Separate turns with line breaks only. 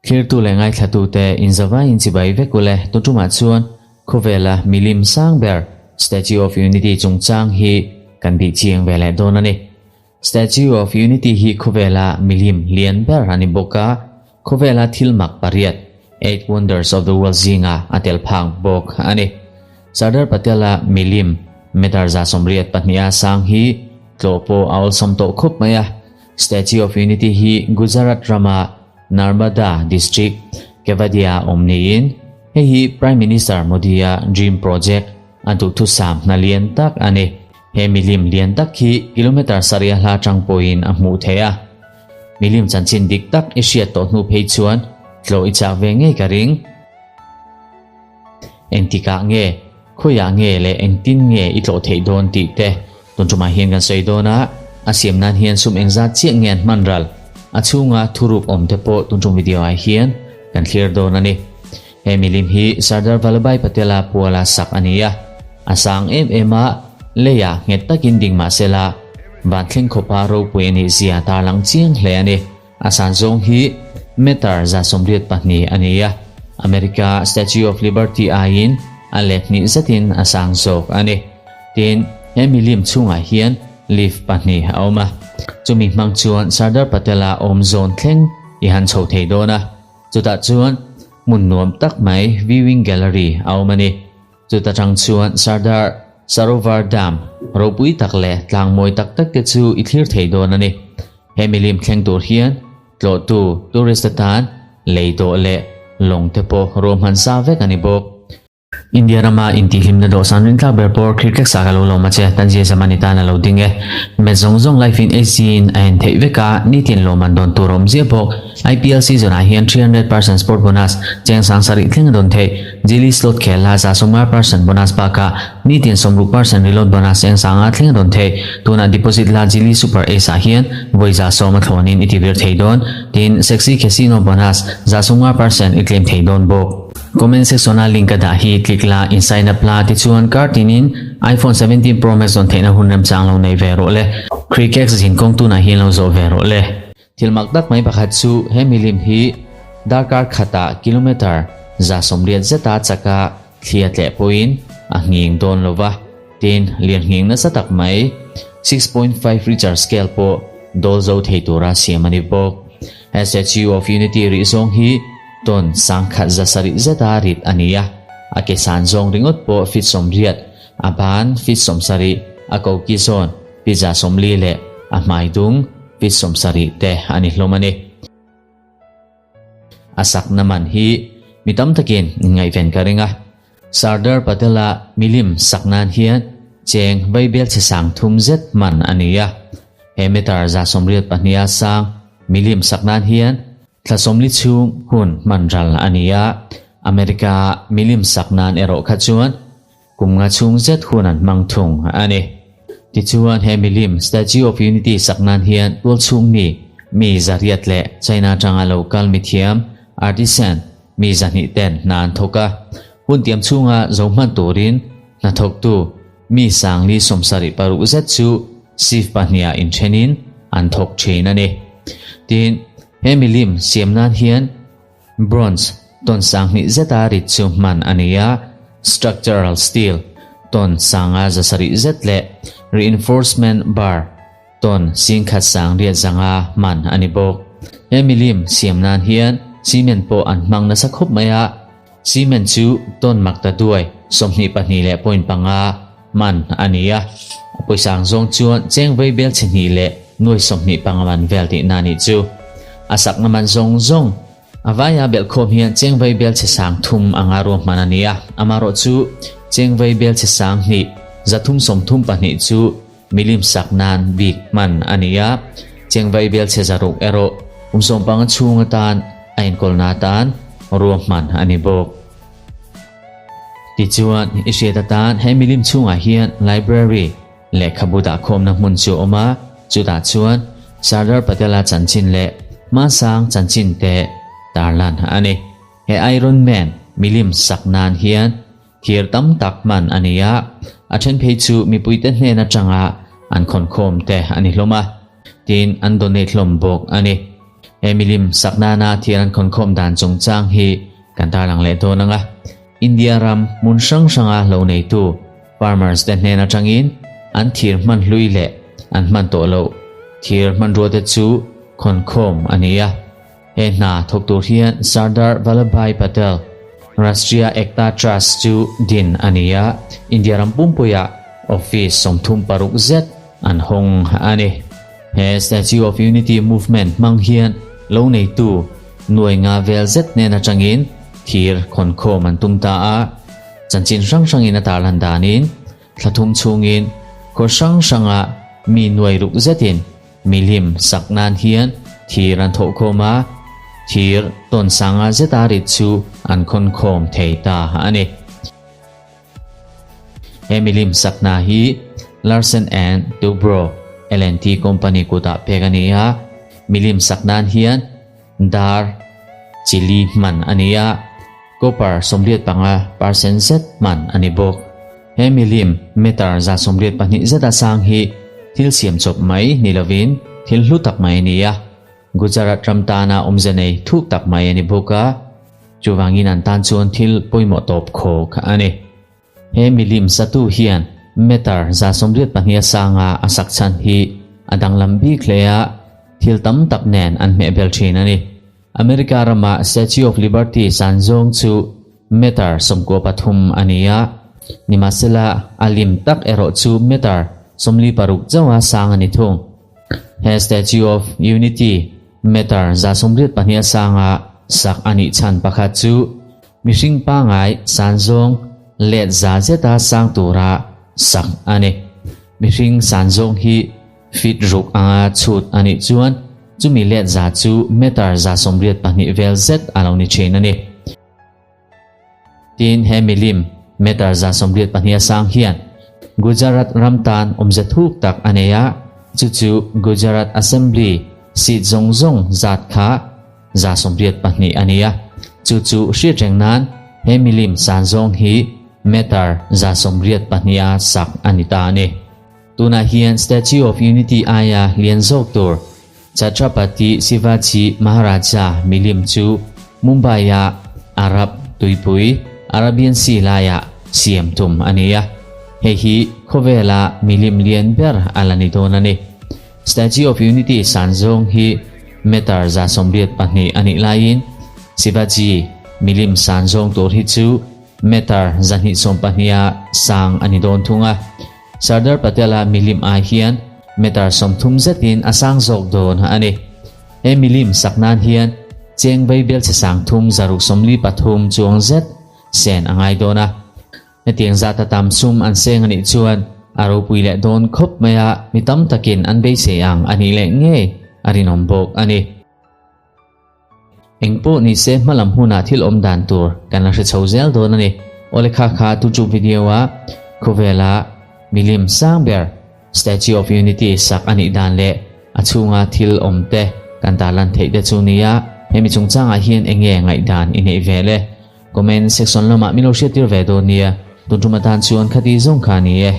Thlirtu leh ngaithlatute inzavaiin chibai vek ule tun tumah chuan khawvela milim sang ber Statue of Unity chungchang hi kan bih chiang ve leh dawn a ni. Statue of Unity hi khawvela milim lian ber a ni bawk a, khawvela thil mak pariat, Eight Wonders of the World zinga a tel phak bawk a ni. Sardar Patel-a milim meter 82 a sang hi tlawh pawh a awlsam tawh khawp mai a. Statue of Unity hi Gujarat rama Narmada District, Kevadia awm niin hei hi Prime Minister Modi-a dream project a duhthusam hna lian tak a ni. He milim lian tak hi kilometre sarih a hla atang pawhin a hmuh theih a. Milim chanchin dik tak i hriat tawh hnu phei chuan tlawh i chak ve ngei ka ring. Engtikah nge, khawiah nge leh engtin nge i tlawh theih dawn tih te tun tumah hian kan sawi dawn a, a siam nan hian sum engzat chiah nge an hman ral? A chhunga thurup awm te pawh tun tum video ah hian kan thlir dawn a ni. He milim hi Sardar Vallabhbhai Patel-a puala sak a ni a, a sang em em a, leiah nghet takin ding mah sela van thleng khawpa ropui a nih zia tarlang chiang hle a ni. A san zawng hi meter 182 a ni a, America Statue of Liberty aiin a let hnih zetin a sang zawk a ni. Tin, he milim chhungah hian lift pahnih a awm a, chumi hmang chuan Sardar Patel-a awm zawn thleng i han chho thei dawn a, chutah chuan hmun nuam tak mai viewing gallery a awm a ni. Chuta tang chuan Sardar Sarovar Dam ropui tak leh tlang mawi tak tak te chu i thlir thei dawn a ni. He milim thleng tur hian tlawhtu tourist atan lei dawh leh lawng te pawh ruahman sa vek a ni bawk. India rama intihhlimna dawhsan rintlak ber pawr Cricket sa ka lo lawm a che, Tanzia Zamani tan a lo ding e. Match zawng zawng live in HC in a en theih vek a, nitin lawmman dawn tur a awm ziah bawk. IPL season ah hian 300% sport bonus cheng sang sarih thleng a dawn theih. Jili slot khel la 50% bonus bakah nitin 60% reload bonus cheng sanga thleng a dawn theih. Tunah deposit la Jili Super Ace ah hian vawi 100 a thlawnin i tivir thei dawn. Tin, Sexy Casino bonus 50% i claim thei dawn bawk. Comment section a link ka dah hi click la in sign up la tichuan kar tinin iPhone 17 Pro Max dawn theihna hun remchang lo nei ve rawh le. Crickex zinkawng tunah hian lo zawh ve rawh le. Thil mak tak mai pakhat chu he milim hi darkar khatah kilometre 180 zeta chaka thli a tleh pawhin a nghing dawn lo va, tin lian nghing nasa tak mai 6.5 Richter scale pawh dawl zo thei tura siam a ni bawk. He Statue of Unity rih zawng hi ton 1700 zeta rit a ni a, a ke san zawng ringawt pawh feet 80, a ban feet 70, a koki zawn feet 40 leh a hmai dung feet 70 te a ni hlawm a ni. A sakna man hi mi tam takin ngaihven ka ring a. Sardar Patel-a milim sak nan hian cheng vaibel chhe sang thum zet man a ni a. He meter 82 a sang milim sak nan hian thla 40 chhung hun hman ral a ni a. America milim sak nan erawh kha chuan Kum nga chhung zet hun an hmang thung a ni. Tichuan he milim Statue of Unity sak nan hian tual chhung mi, mi zariat leh China atanga lo kal mithiam, artisan, mi zahnih ten hna an thawk a. Hun tiam chhunga zo hman turin hnathawktu mi 476 zet chu shift pahniha inthenin an thawk thin a ni. Tin, he milim siam nan hian Bronze ton 2000 zeta rit chu hman a ni a, structural steel ton 570 zet leh reinforcement bar ton 1185 hman a ni bawk. He milim siam nan hian cement pawh an hmang nasa khawp mai a, cement chu ton makta duai 22 leh point panga man a ni a, a pawisang zawng chuan cheng vei bel chhe hnih leh nuai 25 man vel tihna nih chu. A sakna man zawng zawng a vaia belhkhawm hian cheng vei bel chhe 3000 anga ruahman a ni a, amarawh chu cheng vei bel chhe 2332 chu milim sak nan bik hman a ni a, cheng vei bel chhe 600 erawh kum 15 chhung atan a enkawlna atan ruahman a ni bawk. Tichuan i hriat atan he milim chhungah hian library lehkhabu dah khawmna hmun chu a awm a, chutah chuan Sardar Patel-a chanchin leh hmasang chanchin te tarlan a ni. He Iron Man milim sak nan hian thir tam tak hman a ni a, a then phei chu mipuite hnen atanga an khawnkhawm te a ni hlawm a, tin an donate hlawm bawk a ni. He milim sak nana thir an khawnkhawm dan chungchang hi kan tarlang leh dawn ang a. India ram hmun hrang hranga lo neitu farmers te hnen atangin an thir hman hlui leh an hman tawh loh thir hmanrua te chu khawnkhawm a ni a. He hna thawk tur hian Sardar Vallabhbhai Patel Rashtriya Ekta Trust chu din a ni a, India ram pumpuiah office 36 zet an hawng a ni. He Statue of Unity movement hmang hian lo neitu nuai nga vel zet hnen atangin thir khawnkhawm an tum ta a, chanchin hrang hrangin a tarlan danin thla thum chhungin khaw hrang hranga mi nuai ruk zetin milim sak nan hian thir an thawhkhawm a, thir tawn sanga zeta rit chu an khawnkhawm thei ta a ni. He milim sakna hi Larsen and Toubro L&T company kutah pek a ni a, milim sak nan hian dar chili hman a ni a, copper 85% zet hman a ni bawk. He milim meter 182 zeta sang hi thil siam chawp mai ni lovin thil hlu tak mai a ni a, Gujarat ram tana awmze nei thuk tak mai a ni bawk a, chuvangin an tan chuan thil pawimawh tawp khawk a ni. He milim satu hian meter 182 sanga a sak chhan hi a danglam bik hle a, thil tam tak nen an hmeh bel thin a ni. America rama Statue of Liberty san zawng chu meter 93 a ni a, nimahsela a lim tak erawh chu meter 46 chauha sang a ni thung. He Statue of Unity meter 182 sanga sak a nih chhan pakhat chu mihring pangai san zawng let za zeta sang tura sak a ni. Mihring san zawng hi feet ruk anga chhut a nih chuan chumi let za chu meter 182 vel zet a lo ni thin a ni. Tin he milim meter 182 sang hian Gujarat ram tan awmze thuk tak a nei a, chu chu Gujarat Assembly seat zawng zawng zat kha 182 a ni a, chu chu hriat reng nan he milim san zawng hi meter 182 a sak a ni ta a ni. Tunah hian Statue of Unity aia lian zawk tur Chhatrapati Shivaji Maharaja milim chu Mumbai-a Arab tuipui Arabian Sea laiah siam tum a ni a, hei hi khawvela milim lian ber a la ni dawn a ni. Statue of Unity san zawng hi meter 182 a nih laiin Shivaji milim san zawng tur hi chu meter 212 a sang a ni dawn thung a. Sardar Patel-a milim ai hian meter 30 zetin a sang zawk dawn a ni. He milim sak nan hian cheng vei bel che sang thum zaruk 43 chuang zet sen a ngai dawn a. Hetiang zata tam sum an seng a nih chuan a ropui leh dawn khawp mai a, mi tam takin an beisei ang a nih leh ngei a rinawm bawk a ni. Engpawh ni se hmalam hunah thil awm dan tur kan la hre chho zel dawn a ni. Awle kha kha tu chu video a khawvela milim sang ber Statue of Unity sak a nih dan leh a chhunga thil awm te kan tarlan theih te chu nia. Hemi chungchangah hian enge ngaihdan i neih ve le? Comment section lamah min lo hriat tir ve dawn nia. Tun tum atan chuan khati zawng kha ni e.